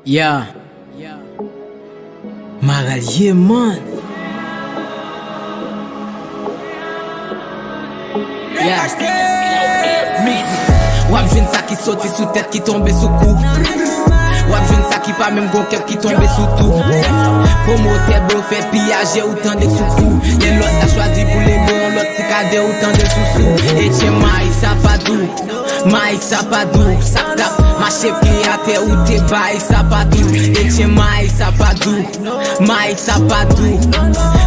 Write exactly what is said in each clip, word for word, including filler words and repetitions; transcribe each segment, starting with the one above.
Yeah. Maralye, man. Yeah. W ap jwenn sa ki soti sou tèt ki tonbe sou kou. W ap jwenn sa ki pa menm gon kèk ki tonbe sou tou. Pwomotè, blofè, piyajè, ou tande sou kou. Lè lòt la chwazi pou lede yon lòt ti kadè, ou tande sou sou. Etche may sa pa dou. May sa pa dou, sa k t ap mache pye atè ou te bay sa pa dou. Etche may sa pa dou, may sa pa dou.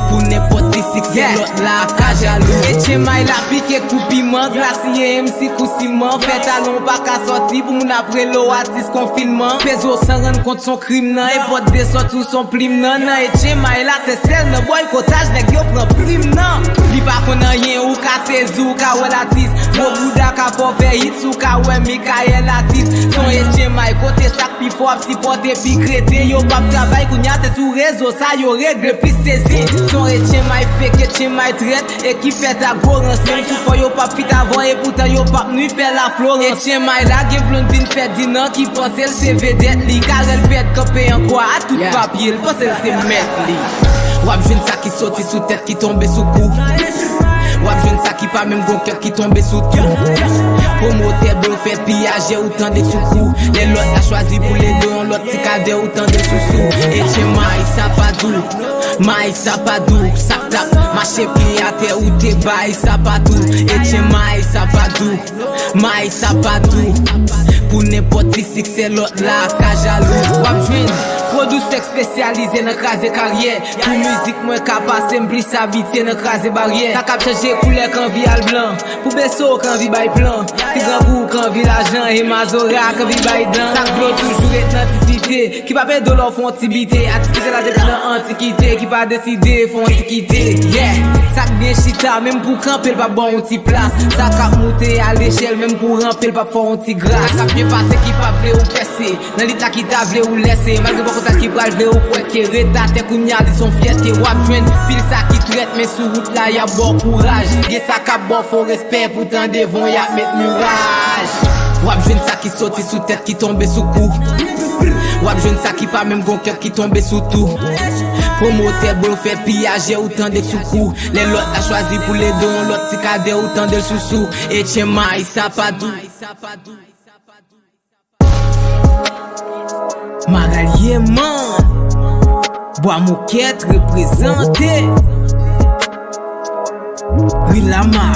Pou nenpòt ti siksè lòt la ka jalou. Etche may la pike kou piman, glasiye M C kou siman. Fè talon pa ka sòti pou moun ap rele w atis konfinman. Peze w san rann kont s on krim nan, e pòt de sòti w s on plim nan. Nan etche may la se sèl nan bòykotaj nèg yo pran prim nan. Li pa konn anyen, ou ka sezi, ou ka wè l atis. Gwo bouda ka fè w fè hit, ou ka wè Mikayèl atis. S on etche may kote sa k pi fò ap sipòte pi krete. Yo p ap travay kounya, se sou rezo sa yo regle plis sezi. S on etche may fake, etche may trèt, e ki fèt ak gwo rans. Menm si fò yo p ap fit avè w, e poutan yo p ap nwi fè la Florence. Etche may la gen Blondine Ferdinand ki panse l se vedèt li. Karèl pèd kanpe an kwa a tout papye, l panse l se mèt li. W ap jwenn sa ki soti sou tèt ki tonbe sou kou. W ap jwenn sa ki pa menm gon kèk ki tonbe sou tou. Pwomotè, blofè, piyajè, ou tande sou kou. Lè lòt la chwazi pou lede yon lòt ti kadè, ou tande sou sou. Etche may sa pa dou, may sa pa dou. Sa k t ap mache pye atè ou te bay sa pa dou. Etche may sa pa dou, may sa pa dou. Pou nenpòt ti siksè lòt la ka jalou. W ap jwenn pwodisè k espesyalize nan kraze karyè. Pou mizik mwen ka pase, m plis abitye nan kraze baryè. Sa k ap chanje koulè k anvi al blan. Pou beso k anvi bay plan. Ti grangou k anvi lajan, e mazora k anvi bay dan. Sa k vle w toujou ret nan ti site. Ki p ap ede w lè w fè yon ti bite. Atis ki te la depi nan antikite. Ki pa deside fè yon ti kite. Yeah. Sa k byen chita, menm pou kanpe, l p ap ba w yon ti plas. Sa k ap moute a lechèl, menm pou w ranpe, l p ap fè w yon ti gras. Sa k ap byen pase, ki p ap vle w pèse. Nan lit la ki ta vle ou lèse, malgre bòkòt la ki pral vle ou kwè ke ret atè kounya li s on fyète. W ap jwenn pil sa ki trèt, men sou wout la y ap ba w kouraj. Gen sa k ap ba w fo respè, poutan devan w y ap met miraj. W ap jwenn sa ki soti sou tèt ki tonbe sou kou. W ap jwenn sa ki pa menm gon kèk ki tonbe sou tou. Pwomotè, blofè, piyajè, ou tande sou kou. Lè lòt la chwazi pou lede yon lòt ti kadè, ou tande l sou sou. Etche may sa pa dou. Maralye, man. Bwa Mokèt reprezante. Rilama.